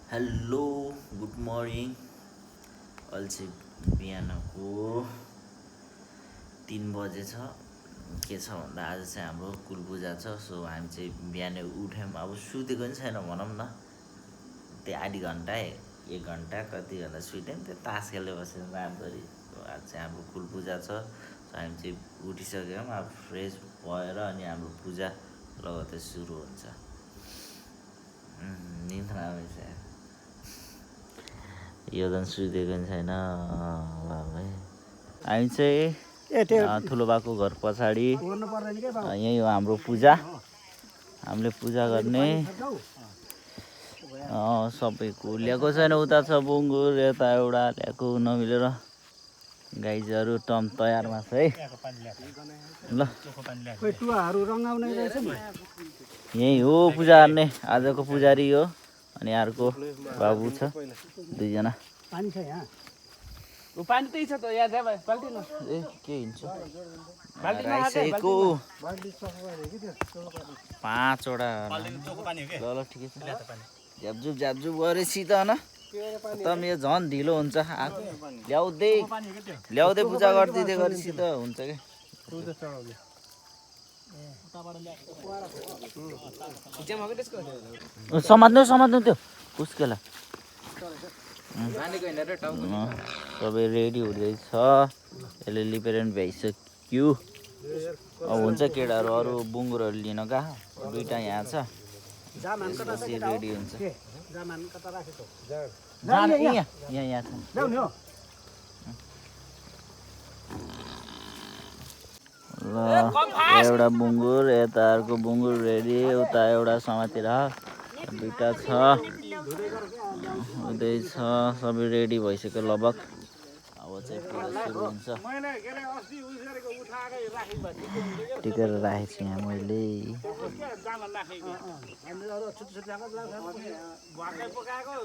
Hello good morning. अहिले चाहिँ बिहानको 3 बजे छ। के छ भन्दा आज चाहिँ हाम्रो कुल पूजा छ। सो हामी चाहिँ बिहानै उठ्यौँ। अब सुतेको पनि छैन भनौँ न, त्यो आधी घन्टा 1 घन्टा कति घन्टा सुत्यौँ, त्यो तास खेल्दै बसेर रातभरि। आज चाहिँ हाम्रो कुल पूजा छ। सो हामी चाहिँ उठिसक्यौँ। अब फ्रेस भएर अनि हाम्रो पूजा लगातार सुरु हुन्छ। निन्द्रा आउँछ, यो झन् सुतेको पनि छैन। हामी चाहिँ ठुलो बाको घर पछाडि यही हो हाम्रो पूजा। हामीले पूजा गर्ने सबैको ल्याएको छैन। उता छ बुङ्गुर, यता एउटा ल्याएको नमिलेर गाइजहरू टम तयारमा छ है। ल यही हो पूजा गर्ने। आजको पुजारी हो अनि अर्को बाबु छ, दुईजना। पानी छ यहाँ? पानी त्यही छ त, यहाँ जा भाइ बाल्टी ल। ए के हिँड्छ राइसकेको 5वटा। ल ल ठिकै छ। झ्यापझुप गरेपछि त न त यो झन् ढिलो हुन्छ। ल्याउँदै पूजा गरिदिँदै गरेपछि त हुन्छ कि। समात्नु त्यो उसकेला। सबै रेडी हुँदैछ। यसले लिपेर पनि भ्याइसक्यो। अब हुन्छ केटाहरू अरू बुङ्गुरहरू लिन गएको, दुईवटा यहाँ छ। रेडी हुन्छ। यहाँ छ। ल एउटा बुङ्गुर, यता अर्को बुङ्गुर रेडी। उता एउटा समातेर दुईवटा छ, हुँदैछ। सबै रेडी भइसक्यो लगभग। अब चाहिँ पूजा सुरु हुन्छ। टिकेर राखेको छु यहाँ मैले।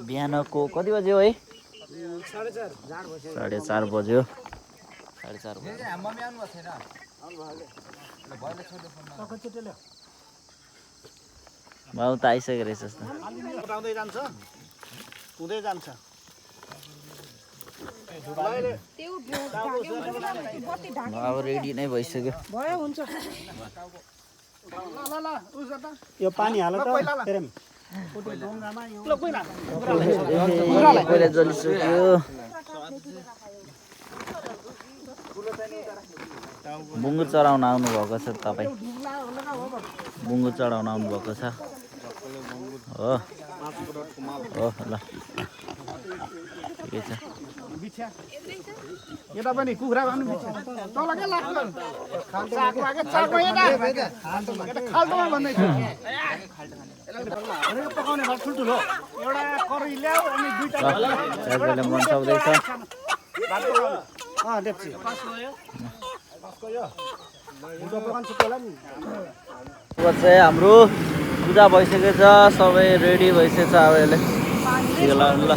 बिहानको कति बज्यो है? 4:30 बज्यो। 4:30 बज्यो। बाबु त आइसकेको रहेछ जस्तो। अब रेडी नै भइसक्यो। यो पानी हाल त पहिला जलिसक्यो। बुङ्गुर चढाउन आउनु भएको छ तपाईँ? बुङ्गुर चढाउन आउनु भएको छ हो? ल ठिकै छ। यता पनि कुखुरा भन्नु तल के लाग्छ? चाको आके चाको यता खाल्टोमा भन्दै छ। अरे पकाउने भात ठुल्ठुलो एउटा करी ल्याऊ अनि दुईटा चारजनाले मन सक्दैछ। डेप्ची चाहिँ हाम्रो पूजा भइसकेको छ। सबै रेडी भइसकेको छ। अब यसले ठिक लाग्नु ल।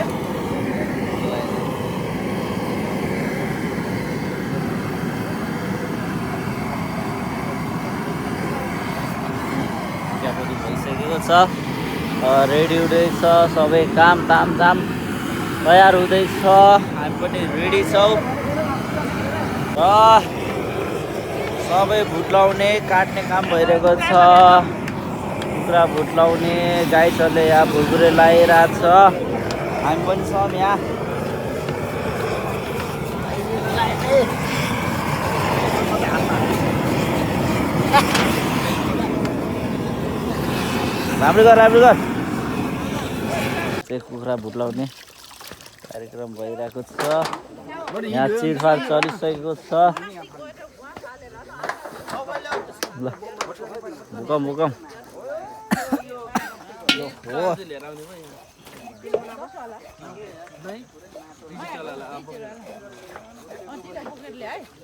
चियापत्ती भइसकेको छ, रेडी हुँदैछ। सबै काम ताम तयार हुँदैछ। हामी पनि रेडी छौँ। सबै भुट्लाउने काट्ने काम भइरहेको छ। कुखुरा भुट्लाउने गाईहरूले यहाँ भुरभुरे लगाइरहेको छ। हामी पनि छौँ यहाँ। राम्रो गर। त्यो कुखुरा भुट्लाउने कार्यक्रम भइरहेको छ। यहाँ चिरफार चलिसकेको छ। ल मुकम हो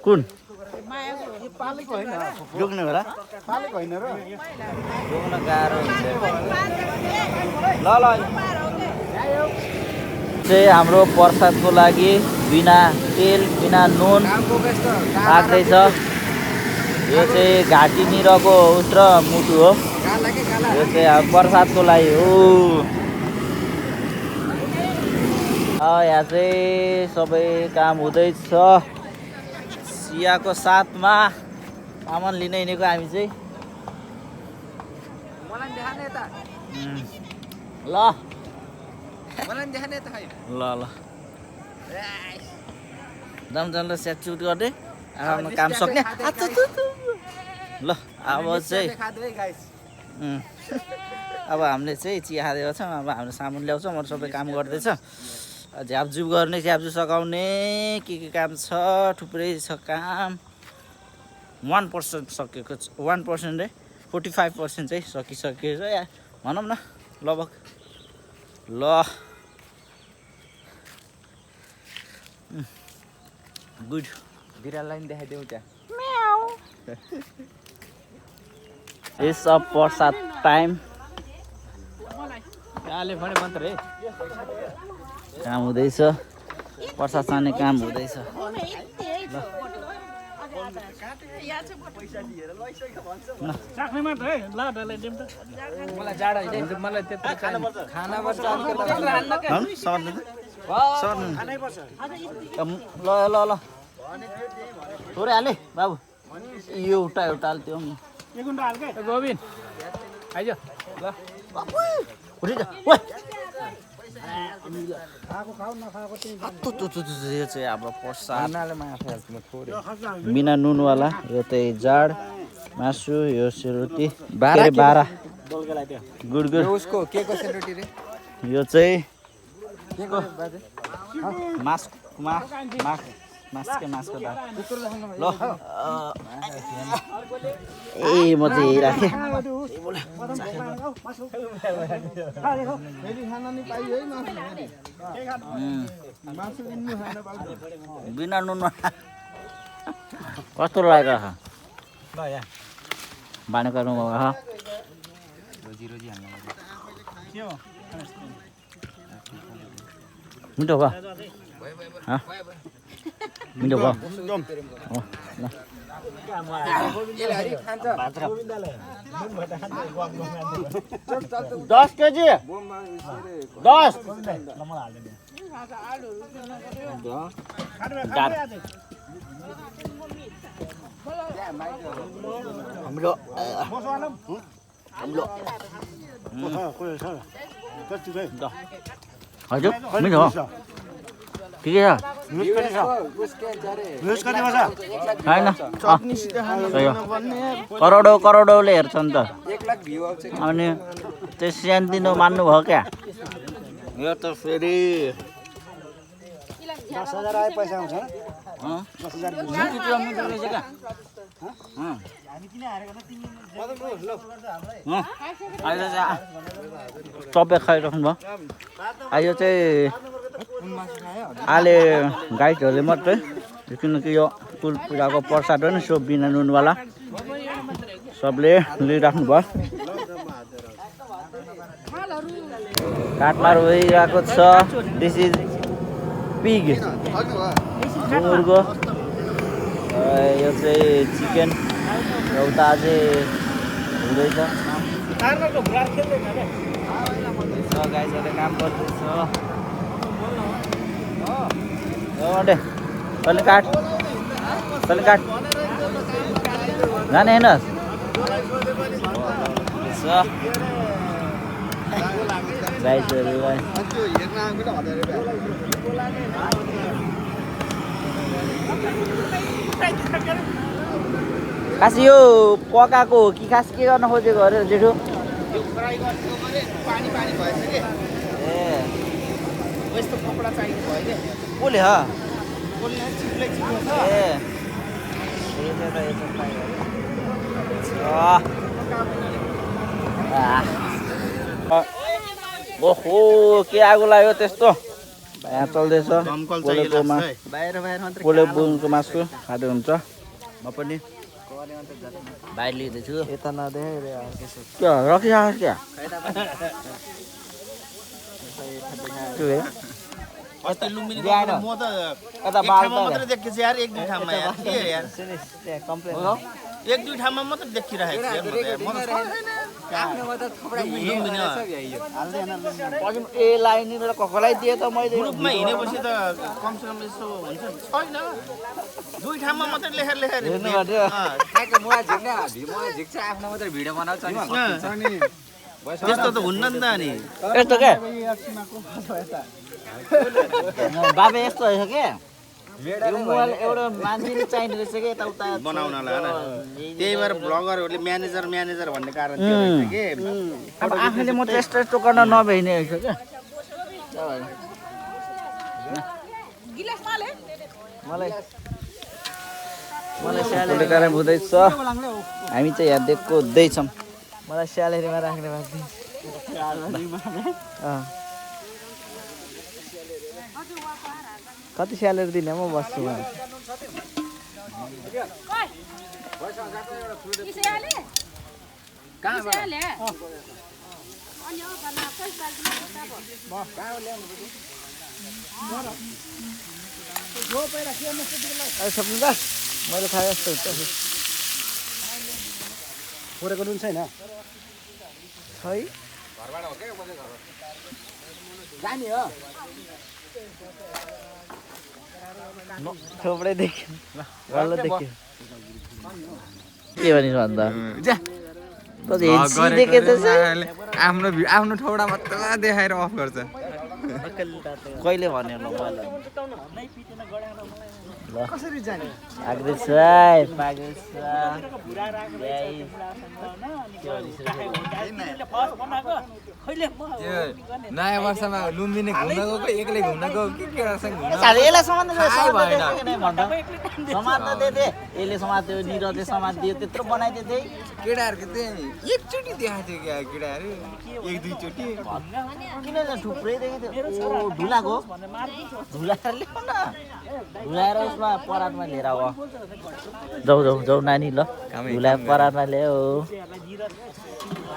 कुन जोग्ने हो र? जोग्न गाह्रो हुन्छ। ल चाहिँ हाम्रो प्रसादको लागि बिना तेल बिना नुन राख्दैछ। यो चाहिँ घाँटी निरको उस र मुटु हो। यो चाहिँ अब प्रसादको लागि हो। यहाँ चाहिँ सबै काम हुँदैछ चियाको साथमा सामान लिन हिँडेको हामी चाहिँ ल ल जाम ल स्याचुट गर्ने आफ्नो काम सक्ने ल अब चाहिँ अब हामीले चाहिँ चिया खाँदै छौँ अब हामीले सामान ल्याउँछौँ अरू सबै काम गर्दैछ झ्यापझुप गर्ने झ्यापझुप सघाउने के काम छ थुप्रै छ काम 1% सकेको 1% रे 45% चाहिँ सकिसकेछ या भनौँ न लगभग ल गुड बिराललाई देखाइदेऊ त्यहाँ इट्स अ प्रसाद टाइम काम हुँदैछ प्रसाद चाहने काम हुँदैछ ल ल थोरै हाले बाबु एउटा त्यो गोविन आइज ल यो चाहिँ हाम्रो प्रसाद बिना नुनवाला यो चाहिँ जाड मासु यो सेरोटी बारा गुड उसको के को सेरोटी रे यो चाहिँ के को मासको दाल ल ए म चाहिँ यही राखेँ बिना नुन कस्तो लागेको बाँडेको मिठो भयो मिठो भयो 10 केजी 10 हाम्रो हजुर मिठो हो ठिकै छ छैन करोडौँले हेर्छन् त अनि त्यो सानोतिनो मान्नुभयो क्या यो त फेरि 10,000 आए पैसा आउँछ 10,000 तपाईँ खाइराख्नु भयो अहिले चाहिँ आले गाइडहरूले मात्रै किनकि यो कुल पूजाको प्रसाद हो नि सो बिना नुनवाला सबले लिइराख्नु भयो काटमार भइरहेको छ दिस इज पिग मुर्गो यो चाहिँ चिकन उता अझै हुँदैछ गाइजहरूले काम गर्दैछ कहिले काट जाने होइन गाइजहरूलाई खास यो पकाएको हो कि खास के गर्न खोजेको अरे जेठो यस्तो कपडा चाहिएको भयो के कसले ओहो के आगो लाग्यो त्यस्तो यहाँ चल्दैछ पोले बुनको मासु खाँदै हुन्छ म पनि बाहिर लिँदैछु यता नदेखे क्या रखिरहेको क्या एक दुई ठाउँमा मात्र देखिरहेको आफ्नो मात्र थोपडा ए लाइनबाट कसलाई दिए त मैले ग्रुपमा हिँडेपछि त कमसेकम यसो हुन्छ छैन दुई ठाउँमा मात्रै लेखेर हेर्नु पर्यो ठ्याक्क मुवा झिक्ने मुवा झिक्छ आफ्नो मात्र भिडियो बनाउँछ नि त्यस्तो त हुन्न नि त अनि यस्तो क्या बाबे यस्तो रहेछ क्या यो मोबाइल एउटा मान्छेले चाहिने रहेछ क्या यताउता बनाउनलाई होइन त्यही भएर ब्लगरहरूले म्यानेजर भन्ने कारण त्यो रहेछ कि अब आफैले म त यस्तो गर्न नभ्याइने रहेछ क्या मलाई स्यालेरी कारण हुँदैछ हामी चाहिँ यहाँ दिएको हुँदैछौँ मलाई स्यालेरीमा राख्ने भएको कति स्यालेरी दिने म बस्छु सक्नु त मैले थाहा जस्तो हुन्छ फोरेको रुम छैन खै जाने हो थोपडै देख्यो बल्ल देख्यो के भनिस् भन्दा आफ्नो ठौडा मात्र देखाएर अफ गर्छ कहिले भन्यो ल कसरी जाने आग्दैछ नयाँ वर्षमा लुम्बिनी घुम्न गएको एक्लै घुम्न गएको के केटासँग घुम्न यसलाई समात्न दिए यसले समात्यो निरजले समात्दियो त्यत्रो बनाइदियो थिएँ केटाहरूको चाहिँ एकचोटि देखाएको थियो क्या केटाहरू एक दुईचोटि किन थुप्रै देखेको थियो धुलाको धुलाएर ल्याउ न धुलाएर उसमा परातमा लिएर अब जाउ नानी ल धुला परातमा ल्याऊ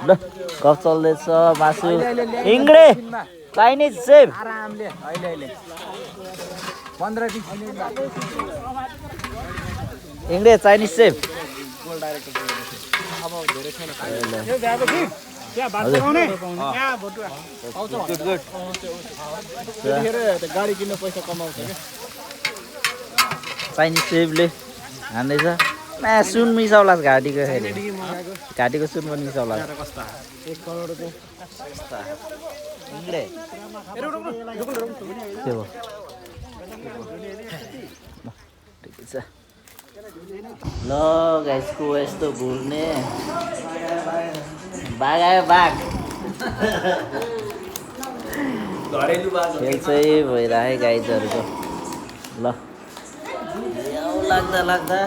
ल कफ चल्दैछ मासु इङ्ग्रे चाइनिज सेफ आरामले अहिले 15-20 इङ्ग्रे चाइनिज सेफ अब धेरै छैन गाडी किन्नु पैसा कमाउँछ क्या चाइनिज सेफले हान्दैछ सुन मिसाउला घाँटीको घाँटीको सुन पनि मिसाउला 1 करोड रुपियाँ इङ्ग्रे के हो ठिकै छ ल गाइसको यस्तो घुर्ने बाघ आयो बाघ खेल चाहिँ भइरहे गाइजहरूको ल लाग्दा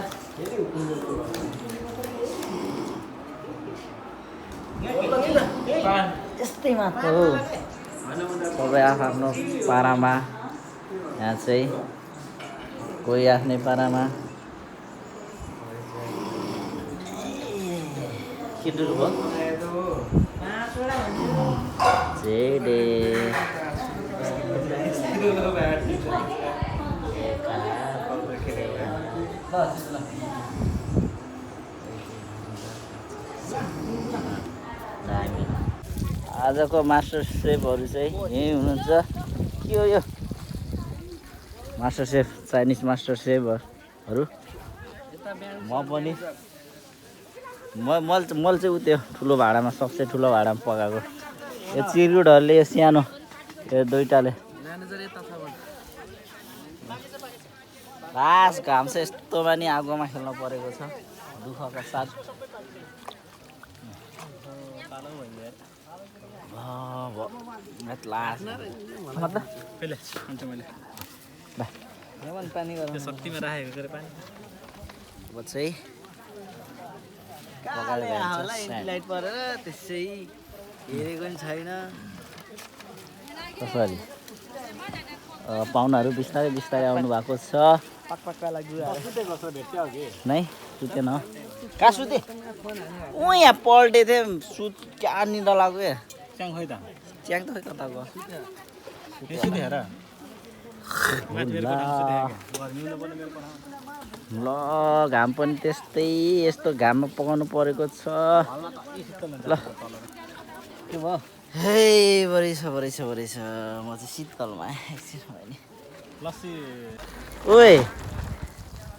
यस्तै मात्र हो सबै आफ्नो पारामा यहाँ चाहिँ कोही आफ्नै पारामा के डुल भयो जेडे आजको मास्टर सेफहरू चाहिँ यहीँ हुनुहुन्छ के हो यो मास्टर सेफ चाइनिज मास्टर सेफहरू म पनि मल चाहिँ उ त्यो ठुलो भाँडामा सबसे ठुलो भाँडामा पकाएको यो चिरगुटहरूले यो सानो यो दुइटाले लास्ट घाम चाहिँ यस्तोमा नि आगोमा खेल्न परेको छ दुःखका साथ पानी शक्तिमा राखेको पानी अब चाहिँ लाइट परेर त्यसै हेरेको नि छैन कसरी पाहुनाहरू बिस्तारै बिस्तारै आउनु भएको छ नै सुतेन कहाँ सुते ऊ यहाँ पल्टे थिएँ सुत क्या निद्रा लाग्यो क्या च्याङ खै त च्याङ त खै कता गयो ल घाम पनि त्यस्तै यस्तो घाममा पकाउनु परेको छ ल के भयो हे बढी छ म चाहिँ शीतलमा एकछिन भने ओए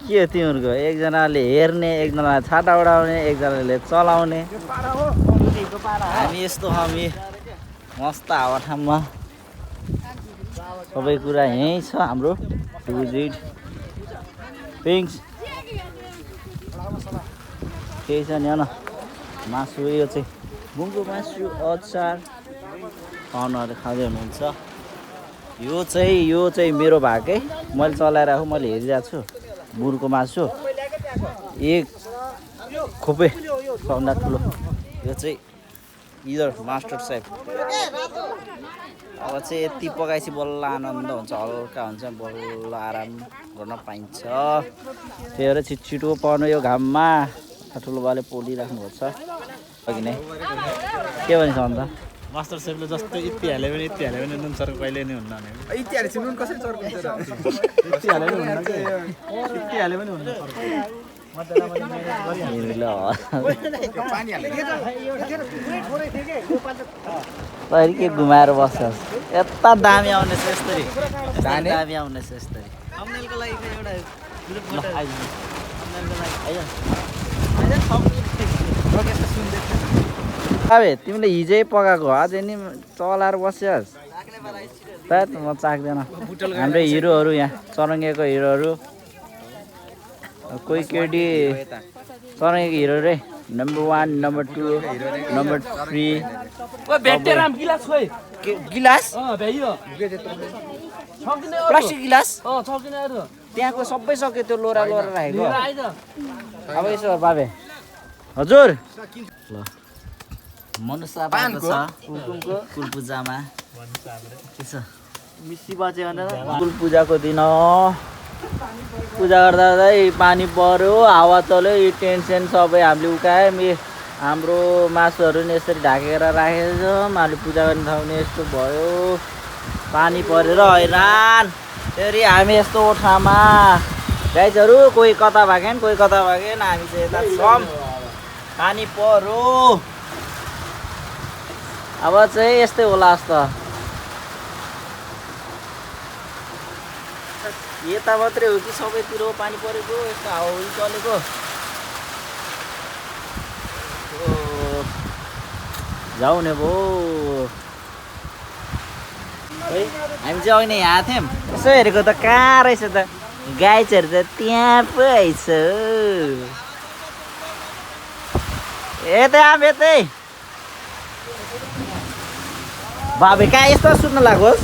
के हो तिमीहरूको एकजनाले हेर्ने एकजनाले छाता उडाउने एकजनाले चलाउने हामी यस्तो हामी मस्त हावा ठाउँमा सबै कुरा यहीँ छ हाम्रो पिङ्स केही छ नि न मासु यो चाहिँ बुङको मासु अचार पाहुनाहरूले खाँदै हुनुहुन्छ यो चाहिँ मेरो भागै मैले चलाएर आएको मैले हेरिरहेको छु बुढको मासु एक खोपे सबभन्दा ठुलो यो चाहिँ इदर मास्टर सेफ अब चाहिँ यति पकाएपछि बल्ल आनन्द हुन्छ हल्का हुन्छ बल्ल आराम गर्न पाइन्छ त्यही भएर छिटो पर्नु यो घाममा ठुलो बाले पोलिराख्नु छ अघि नै के भन्छ अन्त मास्टर सेफले जस्तो यति हाल्यो भने नुन चर्को कहिले नै हुन्न भने यति हालेपछि नुन कसरी चर्किन्छ र यति हाल्यो भने हुन्न के यति हाल्यो भने हुन्न पानी हाल्यो तैँले के घुमाएर बस्छ यता दामी आउने छ यस्तरी दामी आउने छ यस्तरी अबे तिमीले हिजै पकाएको अझै नि चलाएर बस्छस् त म चाख्दैन हाम्रो हिरोहरू यहाँ चरङ्गेको हिरोहरू कोही केटी चरङ्गेको हिरो रे नम्बर 1 नम्बर 2 नम्बर 3 गिलास प्लास्टिक गिलास त्यहाँको सबै सक्यो त्यो लोरा राखेको अब यसो बाबे हजुर ल मनुष्य पाएको छ कुल पूजामा के छ मिसी बच्यो भने कुल पूजाको दिन पूजा गर्दा पानी पर्यो हावा चल्यो यो टेन्सन सबै हामीले उकायो हाम्रो मासुहरू नि यसरी ढाकेर राखेको छ हामीले पूजा गर्ने ठाउँ यस्तो भयो पानी परेर हैरान फेरि हामी यस्तो ओठामा गाइजहरू कोही कता भागेन हामी चाहिँ यता छौँ पानी पर्यो अब चाहिँ यस्तै होला जस्तो यता मात्रै हो कि सबैतिर पानी परेको यस्तो हावाहुरी चलेको जाउने भो है हामी चाहिँ अघि नै यहाँ थियौँ यसो हेरेको त कहाँ रहेछ त गाइजहरू त त्यहाँ पो आइछ यतै बाबे कहाँ यस्तो सुत्न लागोस्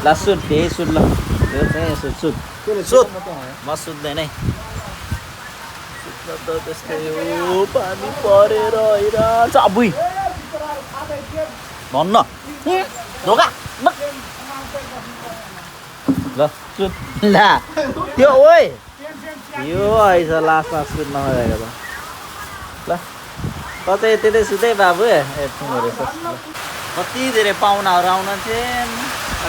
ल सुत त्यही सुत ल यो चाहिँ सुत म सुत्दैन सुत्न त त्यस्तै हो पानी परेर हैरान अबुई भन्न धोका ल सुत ला त्यो ओइ यो आइस लास्टमा सुत्न नगएको त ल त चाहिँ त्यतै सुतै बाबु कति धेरै पाहुनाहरू आउनुहुन्थ्यो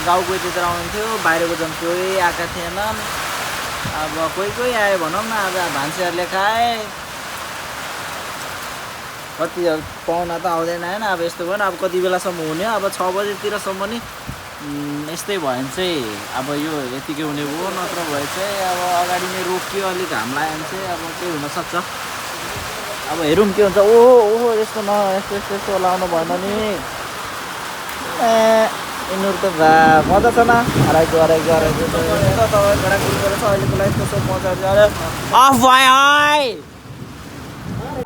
गाउँको त्यतिर आउनुहुन्थ्यो बाहिरको झन् कोही आएका थिएनन् अब कोही आयो भनौँ न अब भान्सेहरूले खाए कति पाहुना त आउँदैन होइन अब यस्तो भयो नि अब कति बेलासम्म हुने अब 6 बजेतिरसम्म नि यस्तै भयो भने चाहिँ अब यो यतिकै हुने भयो नत्र भए चाहिँ अब अगाडि नै रोकियो अलिक घाम लाग्यो भने चाहिँ अब केही हुनसक्छ अब हेरौँ के हुन्छ ओहो यस्तो यस्तो लाउनु भएन नि यिनीहरू त मजा छ न अहिलेको लागि कस्तो मजा अफ भयो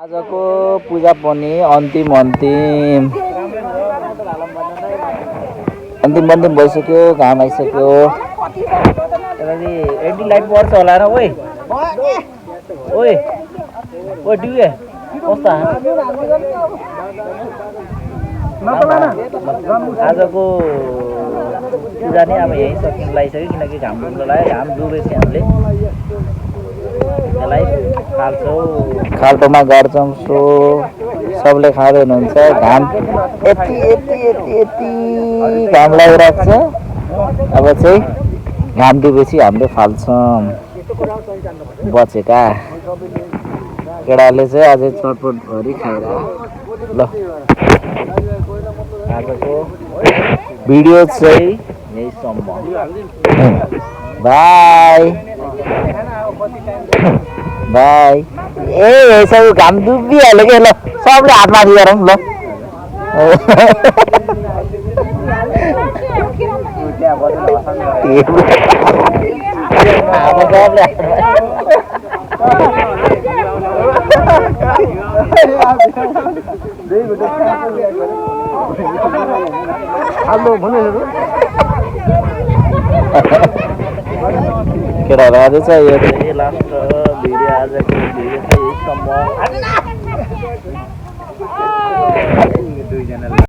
आजको पूजा पनि अन्तिम भइसक्यो घाम आइसक्यो एन्टी लाइट पर्छ होला र ओइ डिए कस्तो आजको पूजा नै अब यहीँ सकिन लागिसक्यो किनकि घाम डुब्न लाग्यो घाम डुबेपछि हामीले यसलाई फाल्छौँ खाल्टोमा गाड्छौँ सो सबले खाँदै हुनुहुन्छ घाम यति यति यति यति घाम लागिरहेको छ अब चाहिँ घाम दिएपछि हामीले फाल्छौँ बचेका केटाले चाहिँ अझै चटपटभरि खाएर ल आजको भिडियो चाहिँ यहीसम्म बाई बाई ए सब घाम डुबिहाल्यो कि ल सबले हात माथि गरौँ ल केटाहरू आज चाहिँ यो लास्ट भिडियो आजको भिडियो चाहिँ यहीसम्म